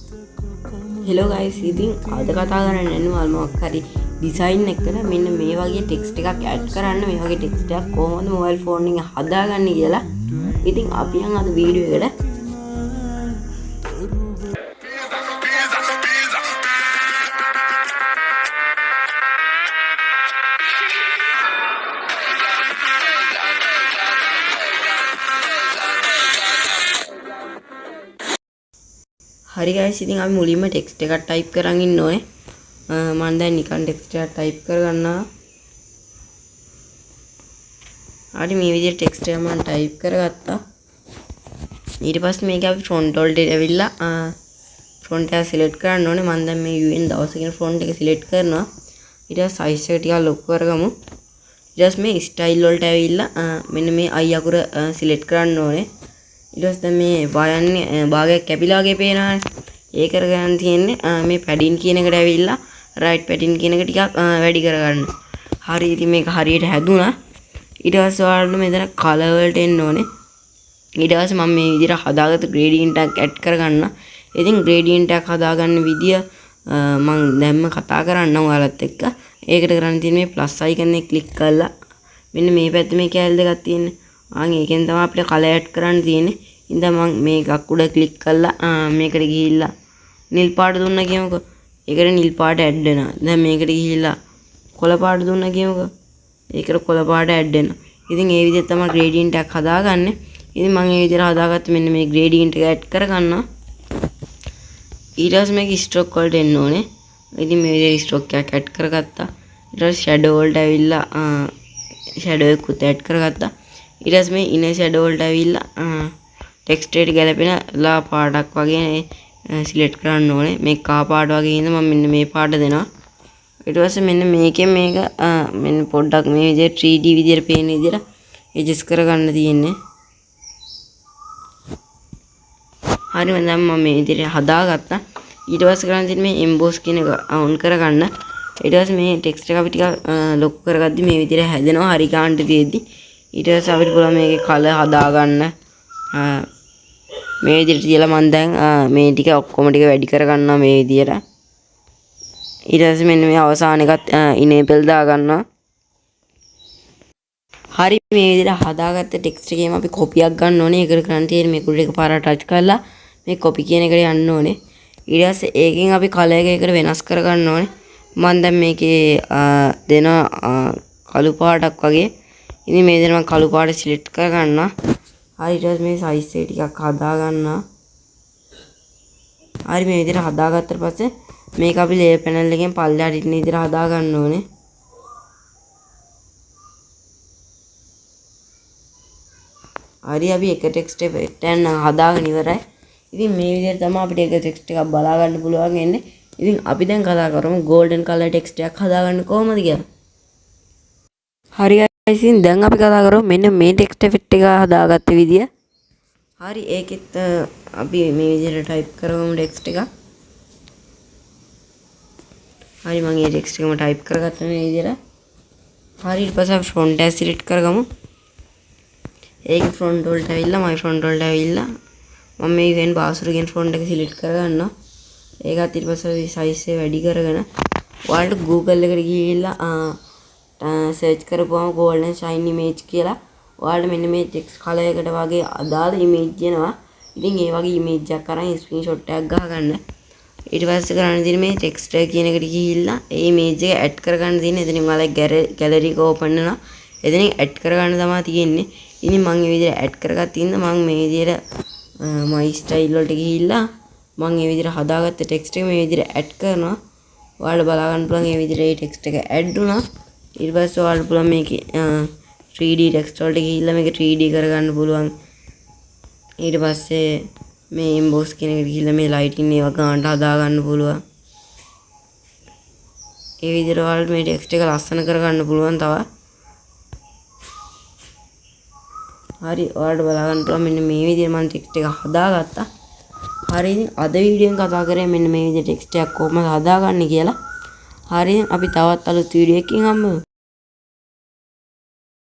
Hello guys, ඉතින් අද කතා කරන්න යන්නේ ඔයාලා මොකක් හරි ඩිසයින් එකකට මෙන්න මේ වගේ ටෙක්ස්ට් එකක් ඇඩ් කරන්න, මේ වගේ ටෙක්ස්ට් එකක් කොහොමද මොබයිල් ෆෝන් එකෙන් හදාගන්නේ කියලා. ඉතින් අපි යන් අද වීඩියෝ එකට. හරි ගයිස්, ඉතින් අපි මුලින්ම ටෙක්ස්ට් එකක් ටයිප් කරන් ඉන්න ඕනේ. මම දැන් නිකන් ටෙක්ස්ට් එකක් ටයිප් කරගන්නවා. හරි, මේ විදිහට ටෙක්ස්ට් එක මම ටයිප් කරගත්තා. ඊට පස්සේ මේක අපි ෆොන්ට් වලට ඇවිල්ලා ෆොන්ට් එක සිලෙක්ට් කරන්න ඕනේ. මම දැන් මේ UN දවස කියන ෆොන්ට් එක සිලෙක්ට් කරනවා. ඊට පස්සේ සයිස් එක ටිකක් ලොකු කරගමු. ඊට පස්සේ මේ ස්ටයිල් වලට ඇවිල්ලා මෙන්න මේ I අකුර සිලෙක්ට් කරන්න ඕනේ. ඊට පස්සේ දැන් මේ වයන්නේ භාගයක් කැපිලා වගේ පේනවානේ. ඒ කරගන්න තියෙන්නේ මේ පැඩින් කියන එකට ඇවිල්ලා රයිට් පැඩින් කියන එක ටිකක් වැඩි කරගන්න. හරි, ඉතින් මේක හරියට හැදුනා. ඊට පස්සේ ඔයාලට මෙතන කලර් වලට එන්න ඕනේ. ඊට පස්සේ මම මේ විදිහට හදාගත්ත ග්‍රේඩියන්ට් එකක් ඇඩ් කරගන්න. ඉතින් ග්‍රේඩියන්ට් එකක් හදාගන්න විදිය මම දැන්ම කතා කරන්නම් ඔයාලත් එක්ක. ඒකට කරන්න තියෙන්නේ මේ ප්ලස් අයිකන් එක ක්ලික් කරලා මෙන්න මේ පැත්තේ මේ කෑලි දෙකක් තියෙන්නේ. ආන් ඒකෙන් තමයි අපිට කලර් ඇඩ් කරන්න තියෙන්නේ. ඉතින් මම මේකක් උඩ ක්ලික් කරලා මේකට ගිහිල්ලා නිල් පාට දුන්නා කියමුකෝ. ඒකට නිල් පාට ඇඩ් වෙනවා. දැන් මේකට ගිහිල්ලා කොළ පාට දුන්නා කියමුකෝ. ඒකට කොළ පාට ඇඩ් වෙනවා. ඉතින් ඒ විදිහට තමයි ග්‍රේඩියන්ට් එකක් හදාගන්නේ. ඉතින් මම ඒ විදිහට හදාගත්ත මෙන්න මේ ග්‍රේඩියන්ට් එක ඇඩ් කරගන්නවා. ඊට පස්සේ මේක ස්ට්‍රෝක් වලට එන්න ඕනේ. ඉතින් මේ විදිහට ස්ට්‍රෝක් එකක් ඇඩ් කරගත්තා. ඊට පස්සේ ෂැඩෝ වලට ඇවිල්ලා ෂැඩෝ එකකුත් ඇඩ් කරගත්තා. ඊට පස්සේ මේ ඉනර් ෂැඩෝ වලට ඇවිල්ලා ටෙක්ස්ට් එකට ගැලපෙන ලා පාටක් වගේ සිලෙක්ට් කරන්න ඕනේ. මේ කහ පාට වගේ ඉඳන් මම මෙන්න මේ පාට දෙනවා. ඊට පස්සේ මෙන්න මේකෙන් මේක මෙන්න පොඩ්ඩක් මේ විදිහට 3D විදිහට පේන විදිහට ඇඩ්ජස්ට් කරගන්න තියෙන්නේ. හරි, මම දැන් මම මේ විදිහට හදාගත්තා. ඊට පස්සේ කරන්න තියෙන්නේ මේ එම්බෝස් කියන එක ඔන් කරගන්න. ඊට පස්සේ මේ ටෙක්ස්ට් එක අපි ටිකක් ලොකු කරගද්දි මේ විදිහට හැදෙනවා හරි ගානට තියෙද්දි. ඊට පස්සේ අපිට පුළුවන් මේකේ කලර් හදාගන්න. මේ විදිහට තියලා මම දැන් මේ ටික ඔක්කොම ටික වැඩි කරගන්නවා මේ විදිහට. ඊට පස්සේ මෙන්න මේ අවසාන එකත් ඉනේබල් දාගන්නවා. හරි, මේ විදිහට හදාගත්ත ටෙක්ස්ට් එකේම අපි කොපියක් ගන්න ඕනේ. ඒකට කරන්න තියෙන්නේ මේ කුඩ එක පාර ටච් කරලා මේ කොපි කියන එකට යන්න ඕනේ. ඊට පස්සේ ඒකෙන් අපි කලර් එක එකට වෙනස් කරගන්න ඕනේ. මම දැන් මේකේ දෙන කළු පාටක් වගේ. ඉතින් මේ විදිහට මම කළු පාට සිලෙක්ට් කරගන්නවා. හරි, ඊට පස්සේ මේ සයිස් එක ටිකක් හදාගන්නවා. හරි, මේ විදිහට හදාගත්තට පස්සේ මේක අපි ලේයර් පැනල් එකෙන් පල්ලෙහාට ඉන්න විදිහට හදාගන්න ඕනේ. හරි, අපි එක ටෙක්ස්ට් එකක් නම් හදාගෙන ඉවරයි. ඉතින් මේ විදිහට තමයි අපිට එක ටෙක්ස්ට් එකක් බලා ගන්න පුළුවන් වෙන්නේ. ඉතින් අපි දැන් කතා කරමු ගෝල්ඩන් කලර් ටෙක්ස්ට් එකක් හදාගන්න කොහොමද කියලා. හරි ගයිස්, ඉතින් දැන් අපි කතා කරමු මෙන්න මේ ටෙක්ස්ට් එෆෙක්ට් එක හදාගත්ත විදිය. හරි, ඒකෙත් අපි මේ විදිහට ටයිප් කරමු ටෙක්ස්ට් එක. හරි, මම මේ ටෙක්ස්ට් එකම ටයිප් කරගත්තා මේ විදිහට. හරි, ඊට පස්සේ අපි ෆොන්ට් එක සිලෙක්ට් කරගමු. ඒකේ ෆොන්ට් වලට ඇවිල්ලා මයි ෆොන්ට් වලට ඇවිල්ලා මම මේ වෙන බාසුර කියන ෆොන්ට් එක සිලෙක්ට් කරගන්නවා. ඒකත් ඊට පස්සේ අපි සයිස් එක වැඩි කරගෙන ඔයාලට Google එකට ගිහිල්ලා සර්ච් කරපුවම golden shine image කියලා ඔයාලට මෙන්න මේ ටෙක්ස්ට් කලර් එකට වගේ අදාළ ඉමේජ් එනවා. ඉතින් ඒ වගේ ඉමේජ් එකක් අරන් ස්ක්‍රීන්ෂොට් එකක් ගහගන්න. ඊට පස්සේ කරන්න තියෙන්නේ මේ ටෙක්ස්ට් එක කියන එකට ගිහිල්ලා ඒ ඉමේජ් එක ඇඩ් කරගන්න තියෙන්නේ. එතනින් ඔයාලගේ ගැලරි එක ඕපන් වෙනවා. එතනින් ඇඩ් කරගන්න තමයි තියෙන්නේ. ඉතින් මම මේ විදිහට ඇඩ් කරගත්ත ඉඳ මම මේ විදිහට මයි ස්ටයිල් වලට ගිහිල්ලා මම මේ විදිහට හදාගත්ත ටෙක්ස්ට් එක මේ විදිහට ඇඩ් කරනවා. ඔයාලට බලා ගන්න පුළුවන් මේ විදිහට ඒ ටෙක්ස්ට් එක ඇඩ් වුණා. ඊට පස්සේ ඔයාලට පුළුවන් මේකේ 3D text වලට ගිහිල්ලා මේක 3D කරගන්න පුළුවන්. ඊට පස්සේ මේ එම්බෝස් කියන එකට ගිහිල්ලා මේ ලයිටින් ඒවා ගන්නට හදාගන්න පුළුවන්. ඒ විදිහට ඔයාලට මේ ටෙක්ස්ට් එක ලස්සන කරගන්න පුළුවන් තව. හරි, ඔයාලට බලා ගන්න පුළුවන් මෙන්න මේ විදිහට මම ටෙක්ස්ට් එක හදාගත්තා. හරි, ඉතින් අද වීඩියෝ එකෙන් කතා කරේ මෙන්න මේ විදිහට ටෙක්ස්ට් එකක් කොහොමද හදාගන්නේ කියලා. හරි, අපි තවත් අලුත් වීඩියෝ එකකින් හම්බෙමු.